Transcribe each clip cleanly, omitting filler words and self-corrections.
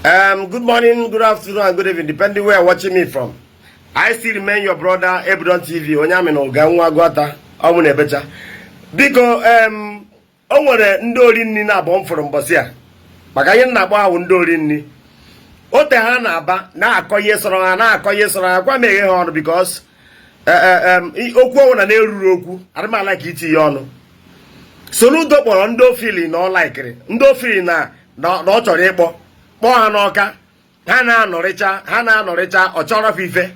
Good morning, good afternoon, and good evening, depending where you're watching me from. I still remain your brother, Ebudon TV, onye amị na ụga nwa agụata, ọnwụ na-ebecha. Biko, o nwere ndị ori nni na-abụ m fụrụ mbọsị a, maka ihe m na-akpọ ha wụ ndị ori nni. O te ha na-aba na-akọ ihe sọrọ ha, na-akọ ihe sọrọ ha, gwa m eghe ha ọnụ because okwu ọnwụ na na-eruru okwu, adịmala ka iti ya ọnụ. Soludo kpọrọ ndị ofili na ọ laikiri ndị ofili na ọ chọrọ ịkpọ kpọọ ha n'Ọka. Ha na-anọrịcha, ha na-anọrịcha, ọ chọrọ fa ife.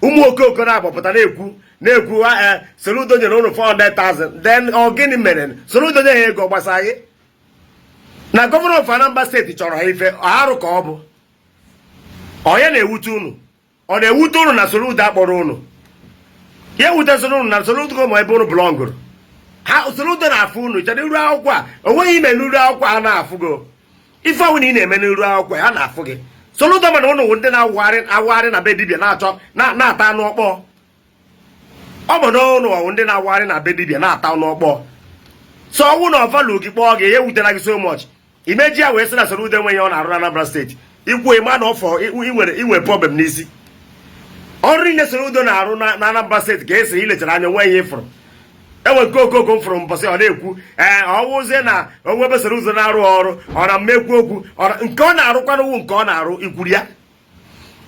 Ụmụ okoko na-agbapụta na-ekwu ha, Soludo nyere ụnụ 400,000. Then ọ gịnị mere Soludo nye ha ego gbasara gị na governor of Anambra State chọrọ ha ife arụ ka ọ bụ onye na-ewute unu? Ọ na-ewute unu na Soludo akpọrọ unu? Ya ewuteziri unu na Soludo ma ebe unu belongụrụ ha. Soludo na-afụ unu chere iru akwụkwọ a, o nweghị ime n'iru akwụkwọ a na-afụ gị. Ife ọnwụ na ị na-eme n'iru akwụkwọ ha na-afụ gị. Soludo mana unu wụ ndị na-awụgharị awụgharị na be dibịa na-achọ na-ata anụ ọkpọọ. Ọ bụ na unu ọwụ ndị na-awụgharị na be dibịa na-ata anụ ọkpọọ. So ọnwụ na ọvalụ gị kpọọ gị, ya ewutela gị so much imeji ya wee sị na Soludo enweghị ọ na-arụ na Anambra State. Ikwu ịma na ọfọ inwe problem n'isi ọrụ niile Soludo na-arụ na Anambra State ka esi ilechara anya onwe ihe ịfụrụ. Enwe nke okoko m fụrụ mbọsị, ọ na-ekwu ee, ọwụzie na onwe ebe Soludo na-arụ ọrụ, ọ na mmekwu okwu nke ọ na-arụkwanụwu nke ọ na-arụ ikwuru ya,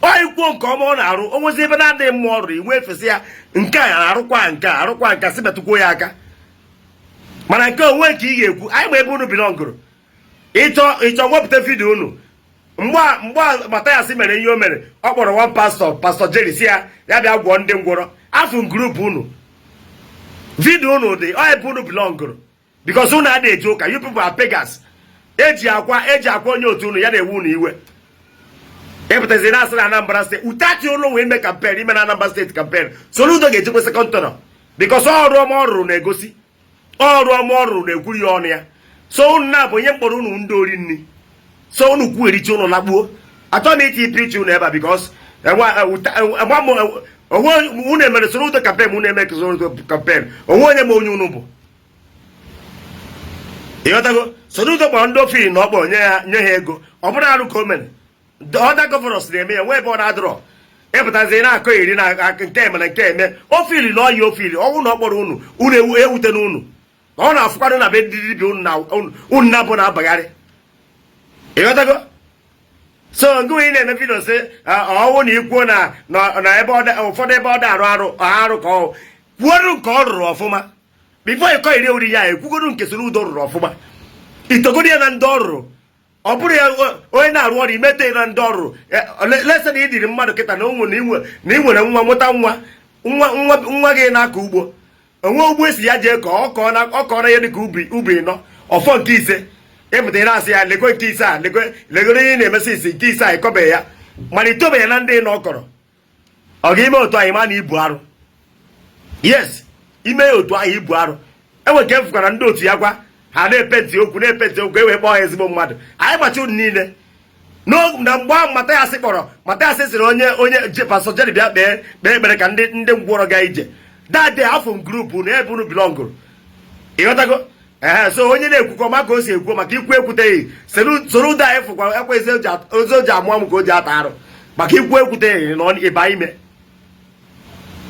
ọ ikwuo nke ọma ọ na-arụ. O nwezi ebe na-adịghị mma ọ rụrụ, iwe efesi ya nke a arụkwa, nke a arụkwa, nke a sị metụkwuo ya aka. Mana nke onwe nke ị ga-ekwu, anyị ma ebe unu belongụrụ. Ịchọ wepụta video unu mgbe Mathias mere ihe o mere. Ọ kpọrọ one pastor, Pastor Jerry, si ya ya bịa gwọọ ndị ngwọrọ. Afụ group unu, video unu dị ọ ebe unu belongụrụ because unu adịghị eje ụka. You people are pagans. Eji akwa onye otu unu ya na-ewu unu iwe. Ịpụtazi na asị na Anambra State utati ụlọ wee ime campaign, ime na Anambra State campaign, Soludo ga-ejekwa second tenure because ọrụ ọma ọ rụrụ na-egosi, ọrụ ọma ọ rụrụ na-ekwuri ya ọnụ ya. So unu na-abụ onye mkpọrọ unu ndị ori nni. So unu kwugherichi unu lakpuo. Achọghị m iti preach unu ebe a because onwe unu emere Soludo campaign, unu eme Soludo campaign, onwe onye ma onye unu bụ. Ịghọtago? Soludo kpọrọ ndị ofili na ọ kpọrọ nye ya, nye ha ego. Ọ bụrụ arụ ka o mere, other governors na-eme ya, nwee ebe ọ na-adịrọ. Ịpụtazi na-akọ iri na nke emere nke eme ofili na ọya ofili ọnwụ na ọ kpọrọ unu, unu ewute na unu ọ na-afụkwanụ na be ndị dibịa unu na unu na-abụ na-abagharị. Ịghọtago? So ngị onye na-eme video sị ọnwụ na ikwuo na ebe ụfọdụ ebe ọ dị arụ arụ arụ ka ọ kwuoru nke ọ rụrụ ọfụma before ịkọ iri ori ya. Ekwugoru nke Soludo rụrụ ọfụma, itogoro ya na ndị ọ rụrụ. Ọ bụrụ ya onye na-arụ ọrụ imete na ndị ọrụ lese na ịdịrị mmadụ kịta na onwe na ị nwere nwa, mụta nwa, nwa nwa gị na-akọ ugbo, onwe ugbo esi ya jee kọọ, ọ kọọ na ihe dịka ubi ịnọ, ọfọ nke ise ịpụta ị na-asị ya lego nke ise a, lego legoro ihe ị na-emesi isi nke ise a, ịkọbeghị ya mana itobeghị na ndị nọ ọ kọrọ. Ọ ga-ime otu anyị ma na ibu arụ. Yes, ime ya otu ahụ ibu arụ. Enwe nke m fụkwara ndị otu ya gwa ha na-epenti okwu, na-epenti okwu, ewee kpọọ ha ezigbo mmadụ. Anyị gbachi unu niile na mgbe ahụ Mathias kpọrọ, Mathias sịrị onye Pastor Jerry bịa kpee ekpere ka ndị ngwọrọ gaa ije dade afọ group na ebe unu belongụrụ. Ịghọtago? Ee. So onye na-ekwukọ ma ka o si ekwu maka ikwu ekwuteghị Soludo, anyị fụkwa ekwe ezi o ji amụ amụ ka o ji ata arụ maka ikwu ekwuteghị na ịba ime,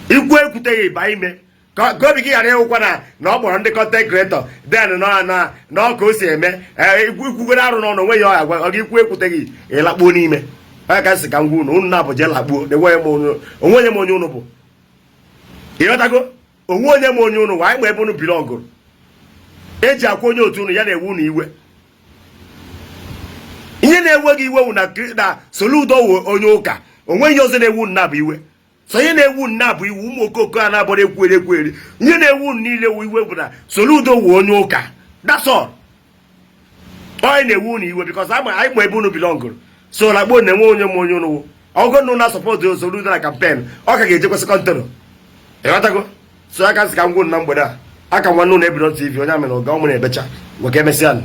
ikwu ekwuteghị ịba ime ka obi gị ghara ịwụkwa na ọ kpọrọ ndị content creator, then na ọ ka o si eme ikwugoro arụ n'ọnụ onwe ya. Ọ agwa ọ gị ikwu ekwuteghị, ịlakpuo n'ime onye ka sị ka m gwa unu, unu na-abụ jee lakpuo. Onwe onye ma onye unu bụ. Ịghọtago? Onwe onye ma onye unu anyị ma ebe unu belongụrụ. Eji akwa onye otu unu ya na-ewe unu iwe. Ihe na-ewe gị iwe wụ na Soludo wụ onye ụka. Onwe ihe ọzọ na-ewu unu na-abụ iwe. So ihe na-ewu unu na-abụ iwu ụmụ okoko a na-abọrọ ekwueri ekwueri. Ihe na-ewu unu niile wu iwe bụ na Soludo wụ onye ụka. That's all. Onye na-ewu unu iwe because anyị ma ebe unu belongụrụ. So lakpuo na-enwe onye ma onye unu wụ. Ọgụ na na-asupport Soludo na campaign, ọ ka ga-ejekwa second tenure. Ịghọtago? So aka sị ka m gwụ na mgbede a aka nwanne ụlọ Ebidon TV, onye amị na ụga ụmụ na-ebecha nwoke. Emesịa.